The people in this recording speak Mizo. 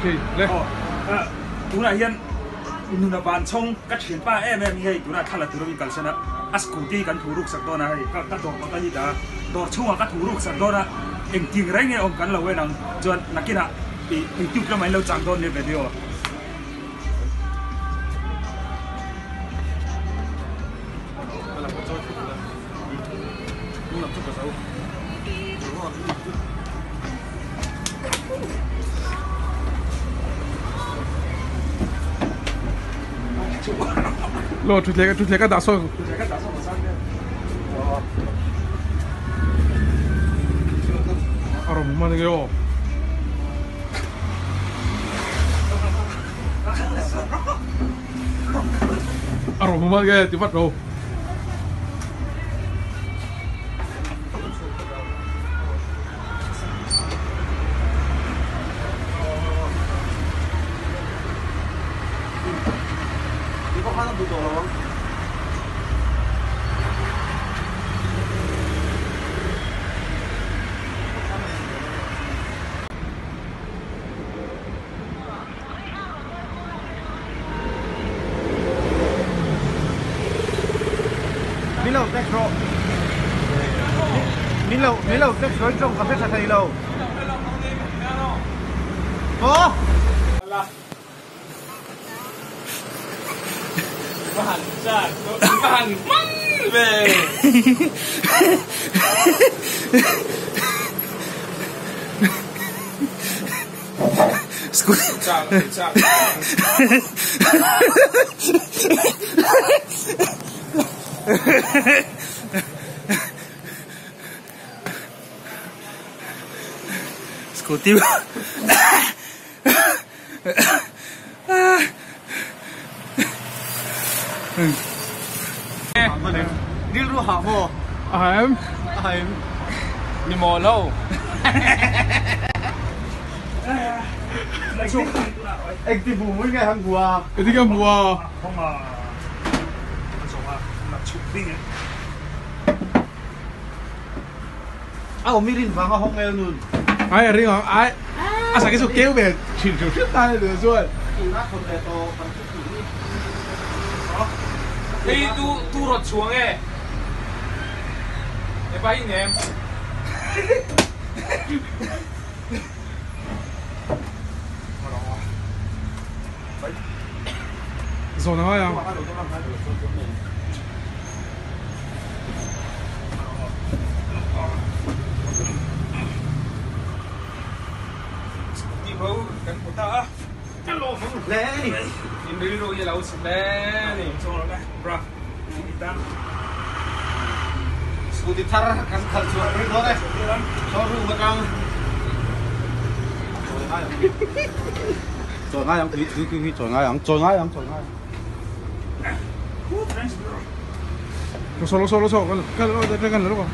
Le. Tunah hian nuna van chhawng ka thianpa em em hi hei tunah thla la tur a min kalsan a, a scooty kan thu ruk sak dawn a hei ka ka dawr kawt a hi dah a, dawr chhungah ka thu ruk sak dawn a, engtin reng nge awm kan lo en ang chuan nakinah ih youtube lamah in lo chang dawn nia video. Lo thutthleng thutthleng ka dah sawn. A rawn hman nge aw. A rawn hman nge ti vat ro. Min lo text rawh. Min lo min lo text rawh in tawng ka hre tha thei lo. Aw. Scooty Rilru hah maw? A haim. A haim. Ni maw lo. Engti hmu mui nge han hmu a? Engti nge hmu a? A awm i rin vang a hawng el nun. Ai a ring ang ai a sak hi chu keu ve thin hrim hrim ta ni chuan. Tuna thawn ve tawh kan thu tih hi. Hei tu tu rawt chhuang e. Hepa hi nem. Zawn a ngai ang. Scooty bo kan hmu ta a. Ka lawm ang hle a ni. In rilru hi a lo chhe hle a ni. Scooty thar kan khalh chhuah rih dawn e. Showroom atang. Chawi ngai ang, chawi ngai ang, tui tui tui chawi ngai ang, chawi ngai ang, chawi ngai ang. Lo saw lo saw lo saw kan kan kan kan lo.